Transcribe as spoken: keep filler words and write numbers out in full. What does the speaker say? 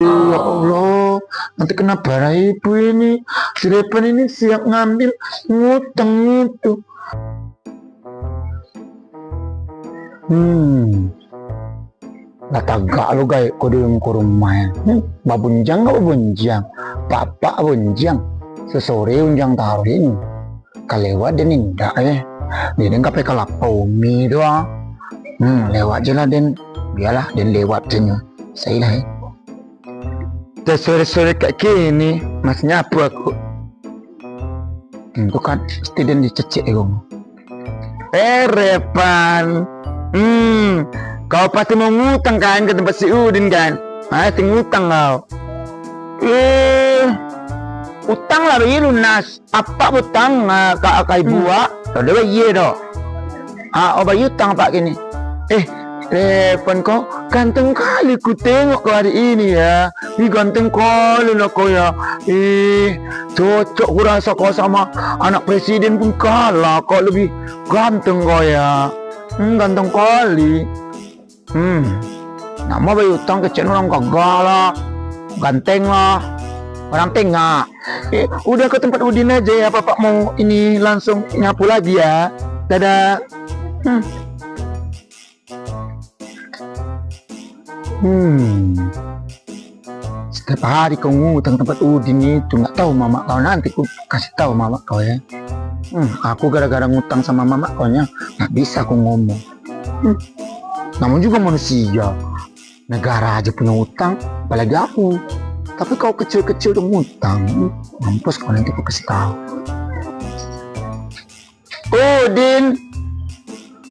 Ya Allah, nanti kenapa ibu ini? Si Repan ini siap ngambil ngutang itu. Hmm. Lah tagak lo gaek ko di muko rumah. Hmm. Babunjang gak babunjang? Bapak bunjang. Sesore unjang taruih ini. Ka lewat den indak, eh. Dia den ka pai ka lapau umi tu, ah. Hmm, lewat je lah den. Bialah den lewat je nyo. Sailah, eh. Dah sore-sore kak kini, masih nyapu aku. Hmm, tu kan, pasti den dicecek, eh, Gong. Eh, Repan. Hmm, kau pasti mau ngutang kan ke tempat si Udin kan? Pasti ngutang kau. Eh, utang lah bagi lunas. Apak butang, ah, ka, ka ibu, ah. Dak ado bayia doh. Ah, oh, bayia utang apak kini. Eh, Repan ko, ganteng kali ku tengok kau hari ini ya. Ih, ganteng kali lah kau ya. Ih, cocok ku raso kau sama anak presiden pun kalah kau, lebih ganteng kau ya. Hmm, ganteng kali. Hmm. Namo bayia utang kecek urang gagah lah, ganteng lah, urang tengah. Eh, udah ke tempat Udin aja ya, Bapak mau ini langsung nyapu lagi ya. Dadah. Hmm. Hmm. Setiap hari kau ngutang tempat Udin itu, nggak tahu mamak kau, nanti ku kasih tahu mamak kau ya. Hmm, aku gara-gara ngutang sama mamak kau nya, nggak bisa aku ngomong. Hmm. Namun juga manusia, negara aja punya utang, apalagi aku. Tapi kau kecil-kecil tu ngutang, hmm, mampus kau, nanti aku kasih tahu. Udin,